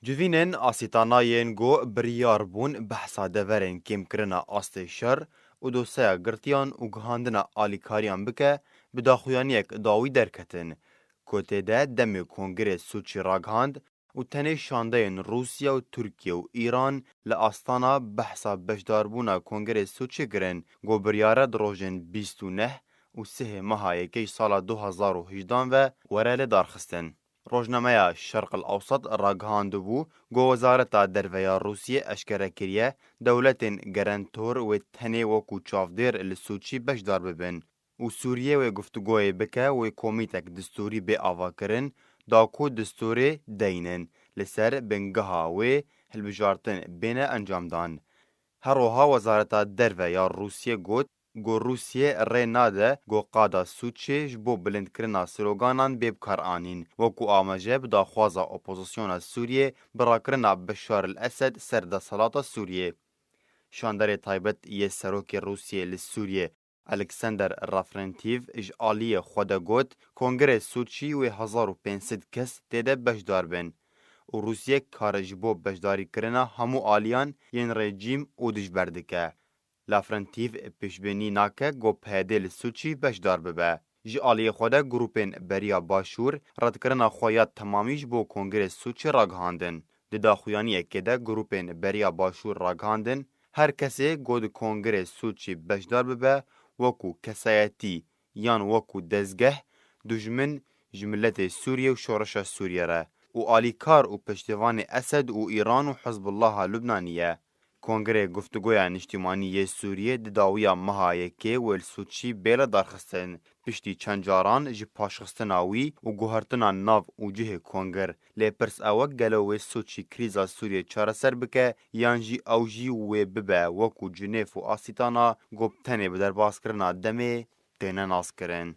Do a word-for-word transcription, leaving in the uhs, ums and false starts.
Civînên Asîtana yên ku biryar bûn behsa deverên kêmkirina astê şer û doseya girtiyan û gihandina alîkariyan bike, bi daxuyaniyek dawî derketin, ku tê de demê Kongrê Soçî ragihand û tenê şandeyên Rûsya û Tirkiye û Îran li Astana behsa beşdarbûna Kongrê Soçî kirin, ku biryare di rojên bîst û neh û sihê meha yekê sala du hezar û hejdan ve were lê darxistin. Rojnameya Şerq el Ewsat ragihandibû, ku Wezareta Derve ya Rûsiyê eşkere kiriye, dewletên gerentor wê tenê wekû çavdêr li Soçî beşdar bibin û Sûriyê wê guftûgoyê bike, wê komîtek distûrî bê avakirin, da ku distûrê deynin li ser bingeha wê hilbijartin bêne encamdan. Her wiha Wezareta Derve ya Rûsiyê got, ku Rûsiyê rê nade ku qada Sûçê ji bo bilindkirina sloganan bê bikaranîn, wekû amaje bi daxwaza opozisyona Sûriyê bi rakirina Beşar el Esed ser desthilata Sûriyê. Şanderê taybet yê serokê Rûsiyê li Sûriyê, Alexander Lavrentîv, ji aliyê xwe de got, Kongrê Soçî wê hezar û pênc sed kes tê de beşdar bin û Rûsiyê kar ji bo beşdarîkirina hemû aliyan yên rejîm û dijber dike. Lavrentîv pêşbînî nake ku P Y D li Soçî beşdar bibe. Ji aliyê xwe de grûpên beriya Başûr redkirina xwe ya temamî ji bo Kongrê Soçî ragihandin. Di daxuyaniyekê de grûpên beriya Başûr ragihandin, her kesê ku di Kongrê Soçî beşdar bibe, wekû kesayetî yan wekû dezgeh, dujmin ji miletê Sûriyê û şoreşa Sûriyê re û alîkar û piştîvanê Esed û Îran û Hizbullaha Lubnanî ye. Kongrê Guftûgoya Niştimanî yê Sûriyê di dawiya meha yekê wê li Soçî bê li darxistin. Piştî çend caran ji paşxistina wî û guhertina nav û cihê kongir. Lê pirs ew e, gelo wê Soçî krîza Sûriyê çareser bike yan jî ew jî wê bibe wekû Cinêv û Asîtana, ku bi tenê bi derbaskirina demê têne naskirin.